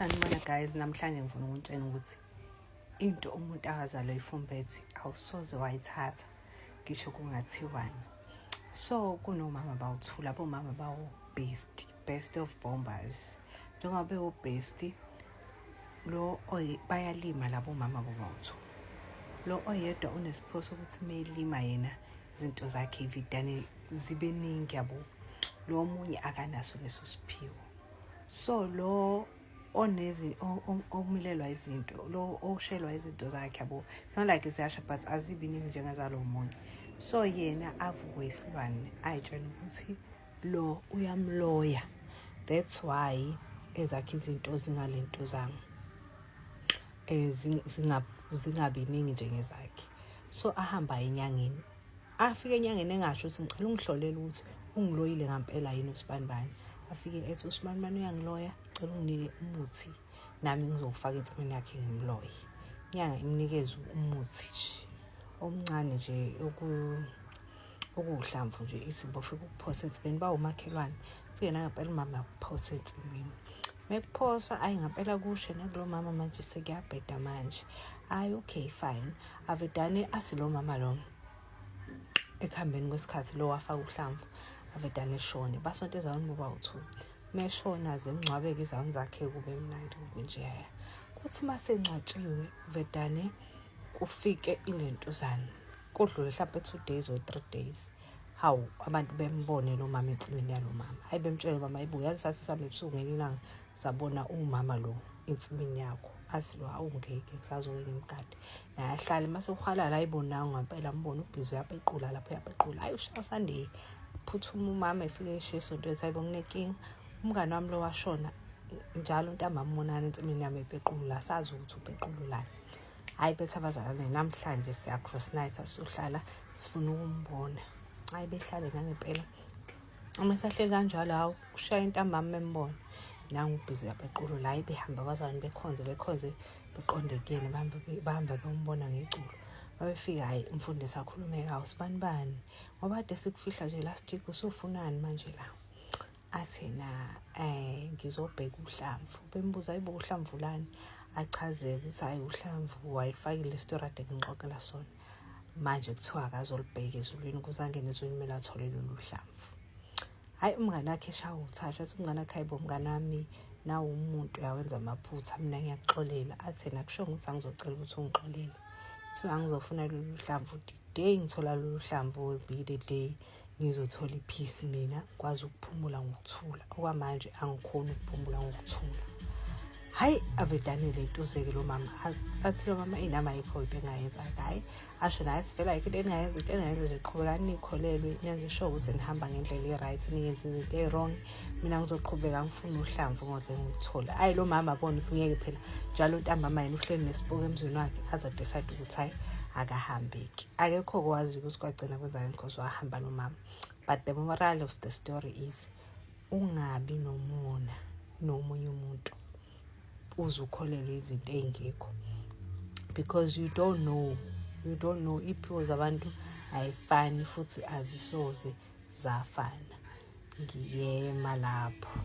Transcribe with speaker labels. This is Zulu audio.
Speaker 1: Sanibona guys, namhlanje ngifuna ukunitshela ukuthi into umuntu akazalwa ifumbethe awusoze wayithatha ngisho kungathiwani. So kunomama bawuthula, abomama bawo-best, best of bombers. Njengoba bewo-best, lo bayalima labo mama bobawu-two. Lo oyedwa unesiphiwo sokuthi uma elima yena izinto zakhe ividane zibe ningi yabo. Lo omunye akanaso leso siphiwo. So lo onezi omilelwa izinto, lo oshelwa izinto zakhe yabo, it's not like ziyasha but azibi ningi njengezalo munye. So yena avukwe isilwane ayitshena ukuthi lo uyamloya, that's why ezakhe izinto zingalentuzanga zingabi ningi njengezakhe. So ahamba enyangeni, afike enyangeni engasho ukuthi ngicela ungihlolele ukuthi ungiloyile ngampela yini usibanibani. Afike ethi usibanibani uyangiloya, cela unginike umuthi nami ngizowufaka ensimini yakhe ngimloye. Inyanga imnikeze umuthi nje omncane nje okuwuhlamvu nje, ithi bofika ukuphosa ensimini bawumakhelwane. Fike nangempela umama akuphosa ensimini, mekuphosa ayi ngampela kushe nakulo mama manje sekuyabheda manje. Ayi okay fine, avedane athi lo mama lo ekuhambeni kwesikhathi lo wafaka uhlamvu avedane eshone, basonto ezawuni boba u-two. Meshona zemngcwabeke izawuni zakhe kube mnandi kube njeya. Kuthi masengcwatshiwe vedane kufike ilentuzana, kudlule mhlawumpe 2 days or 3 days, hawu abantu bembone lo mama ensimini yalo mama. Hayi bemtshele mama, ayibo yazi sasisambe ebusuku ngelinye ilanga sabona umama lo ensimini yakho. Athi lo awu ngeke kusazoke ngimgade naye ahlale mase uhalala, ayibo nawe ngampela ambone ubhizi uyapequla lapho uyapequla. Hayi ushaya Sunday phuthuma umama efike eshiya esontweni, sayibo nginenkinga, umngane wami lo washona njalo ntambama umonana ensimini yami epequlula, sazi ukuthi upeqululani. Hhayi bethi abazalwane namhlanje siya-cross night asizohlala sifuna ukumbona. Hhayi behlale nangempela uma esahleli kanjalo, hawu kushaya intambama embona nangu ubhizi uyapequlula. Hhayi behamba abazalwane bekhonze bekhonze beqonde kuyena, bahamba bembona ngeculo. Babefika hhayi umfundisi akhulume kawo sibani bani ngoba kade sikufihla nje last week, usufunani manje la? Athi na ngizobheka uhlamvu. Bembuza ayibo uhlamvu lani? Achazeke ukuthi hayi uhlamvu wayifakile isitori ade ngixoxela sona, manje kuthiwa akazolibheka ezulwini, ukuze angene ezulwini kumele athole lolu hlamvu. Hhayi umngane wakhe eshawa uthasha, athi umngane wakhe hayibo mngane wami nawu umuntu uyawenza amaphutha, mina ngiyakuxolela. Athi yena kusho ukuthi angizocela ukuthi ungixolele, kuthiwa angizofuna lolu hlamvu, the day ngithola lolu hlamvu will be the day ngizothola i-peace, mina ngikwazi ukuphumula ngokuthula, okwamanje angikhoni ukuphumula ngokuthula. Hhayi avedane lentuzeke lo mama, athi lo mama inama ayikho into engayenza. Hhayi asho naye sivele ayikho into engayenza, into engayenza nje qhubekani nikholelwe nenze sure ukuthi nihamba ngendlela e-right, ningenzi izinto ey'wrong, mina ngizoqhubeka ngifune uhlamvu ngoze ngikuthole. Hhayi lo mama abone ukuthi ngeke phela njalo ntambama yena uhleli nesibuko emzini wakhe, aze decide ukuthi hhayi akahambeki. Akekho kwazi ukuthi kwagcina kwenzakani because wahamba lo mama. But the moral of the story is ungabi nomona nomunye umuntu uze ukholelwe izinto ey'ngekho because you don't know iy'phiwo zabantu ayifani futhi azisoze zafana. Ngiyema lapho.